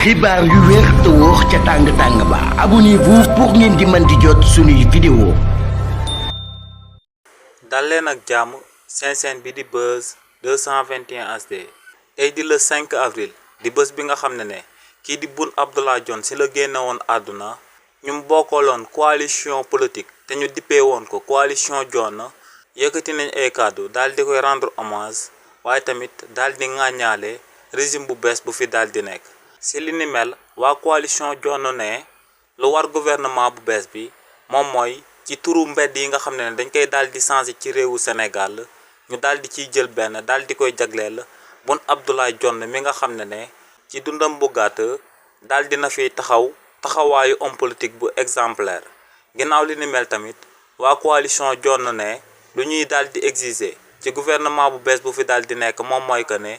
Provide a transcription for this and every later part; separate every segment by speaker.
Speaker 1: xibaar yu wér te wóor ca tàng ba abonnez-vous pour ngeen di mën di jot suñuy vidéo.
Speaker 2: dal leen ak jàmm seen chaîne bi di Buzz 221 HD tey di le 5 avril di bés bi nga xam ne kii di Boun Abdallah Dionne ci la génne woon àdduna ñu bokkaloon coalition politique te ñu dippee woon ko coalition Dionne yëkkati nañ ay kàddu daal di koy rendre hommage waaye tamit daal di ŋàññaale régime bu bees bu fi daal di nekk. ci li ni mel waa coalition Dionne ne lu war gouvernement bu bees bi moom mooy ci turu mbedd yi nga xam ne dañ koy daal di changer ci réewu Sénégal ñu daal di ciy jël benn daal di koy jagleel Boun Abdallah Dionne mi nga xam ne ci dundam bu gàtt daal dina fi taxawaayu homme politique bu exemplaire. ginnaaw li ni mel tamit waa coalition Dionne ne lu ñuy daal di exiger ci gouvernement bu bees bu fi daal di nekk moom mooy que ne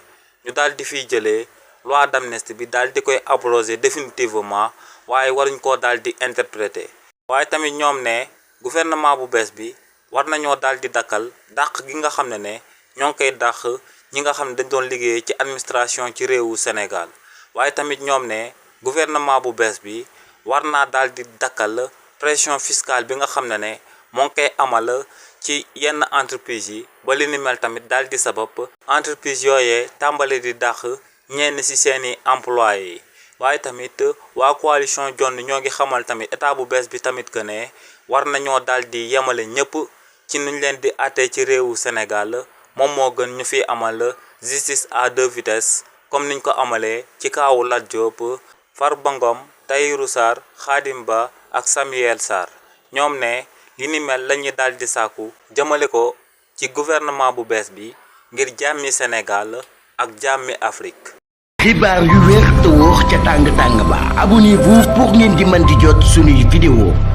Speaker 2: ñu daal di fiy jëlee loi d'amnistie bi daal di koy abroger définitivement waaye waruñ koo daal di interpréter. waaye tamit ñoom ne gouvernement bu bees bi war nañoo daal di dakkal dàq gi nga xam ne ñoo ngi koy dàq ñi nga xam ne dañ doon liggéey ci administration ci réewu Sénégal. waaye tamit ñoom ne gouvernement bu bees bi war naa daal di dakkal pression fiscale bi nga xam ne moo ngi koy amal ci yenn entreprise yi ba li ni mel tamit daal di sabab entreprise yooyee tàmbali di dàq ñenn ci seeni employés yi. waaye tamit waa coalition Dionne ñoo ngi xamal tamit état bu bees bi tamit que ne war nañoo daal di yemale ñëpp ci nuñ leen di àttee ci réewu Sénégal moom moo gën ñu fi amal justice à deux vitesses comme niñ ko amalee ci kaawu Lat Diop, Farba Ngom, Tahirou Sarr, Khadim Ba ak Samuel Sarr. ñoom ne li ni mel lañuy daal di sàkku jëmale ko ci gouvernement bu bees bi ngir jàmmi Sénégal ak jàmmi Afrique.
Speaker 1: xibaar yu wér te wóor ca tàng ba abonnez-vous pour ngeen di mën di jot suñuy vidéo.